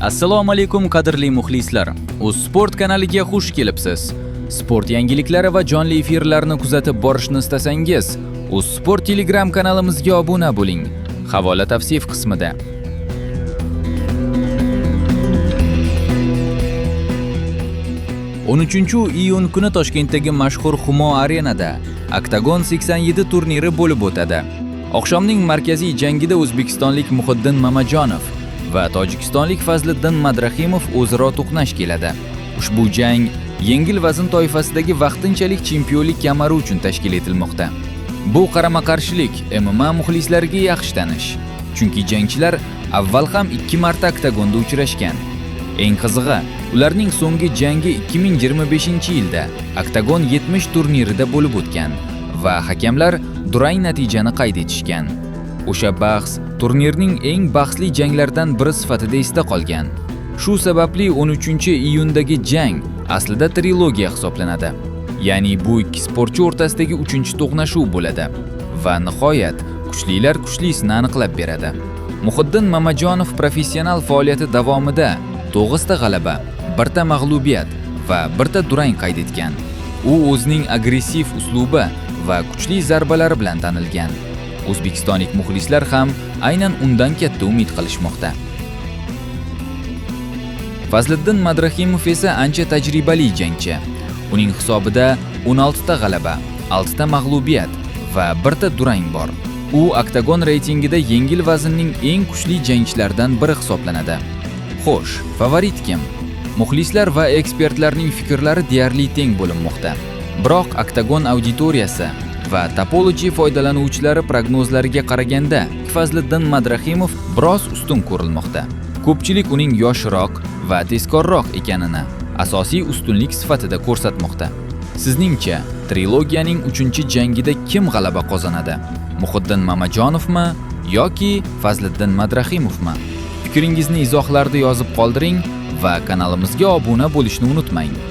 Assalomu alaykum, qadrli muxlislar. Uzsport kanaliga xush kelibsiz. Sport yangiliklari va jonli efirlarni kuzatib borishni istasangiz, Uzsport Telegram kanalimizga obuna bo'ling. Havola tavsif qismida. 13-iyun kuni Toshkentdagi mashhur Humo Arenada Oktagon 87 turniri bo'lib o'tadi. Oqshomning markaziy jangida o'zbekistonlik Muhiddin Mamajonov va tojikistonlik Fazliddin Madrahimov o'zaro to'qnash keladi. Ushbu jang yengil vazn toifasidagi vaqtinchalik chempionlik kamari uchun tashkil etilmoqda. Bu qarama-qarshilik MMA muxlislariga yaxshi tanish. Chunki jangchilar avval ham 2 marta oktagonda uchrashgan. Eng qizig'i, ularning so'nggi jangi 2025-yilda Oktagon 70 turnirida bo'lib o'tgan va hakamlar durang natijani qayd etishgan. O'sha bahs turnirning eng bahsli janglaridan biri sifatida esda qolgan. Shu sababli 13-iyundagi jang aslida trilogiya hisoblanadi. Ya'ni bu ikki sportchi o'rtasidagi 3-to'qnashuv bo'ladi va nihoyat kuchlilar kuchlisini aniqlab beradi. Muhiddin Mamajonov professional faoliyati davomida 9 ta g'alaba, 1 ta mag'lubiyat va 1 ta durang qayd etgan. U o'zining agressiv uslubi va kuchli zarbalari bilan tanilgan. O'zbekistonlik muxlislar ham aynan undan katta umid qilishmoqda. Fazliddin Madrahimov esa ancha tajribali jangchi. Uning hisobida 16 ta g'alaba, 6 ta mag'lubiyat va 1 ta durang bor. U oktagon reytingida yengil vaznning eng kuchli jangchilaridan biri hisoblanadi. Xo'sh, favorit kim? Muxlislar va ekspertlarning fikrlari deyarli teng bo'linmoqda. Biroq oktagon auditoriyasi va Tapology foydalanuvchilari prognozlariga qaraganda Fazliddin Madrahimov biroz ustun ko'rilmoqda. Ko'pchilik uning yoshroq va tezkorroq ekanini asosiy ustunlik sifatida ko'rsatmoqda. Sizningcha, trilogiyaning 3-jangida kim g'alaba qozonadi? Muhiddin Mamajonovmi yoki Fazliddin Madrahimovmi? Fikringizni izohlarda yozib qoldiring va kanalimizga obuna bo'lishni unutmang.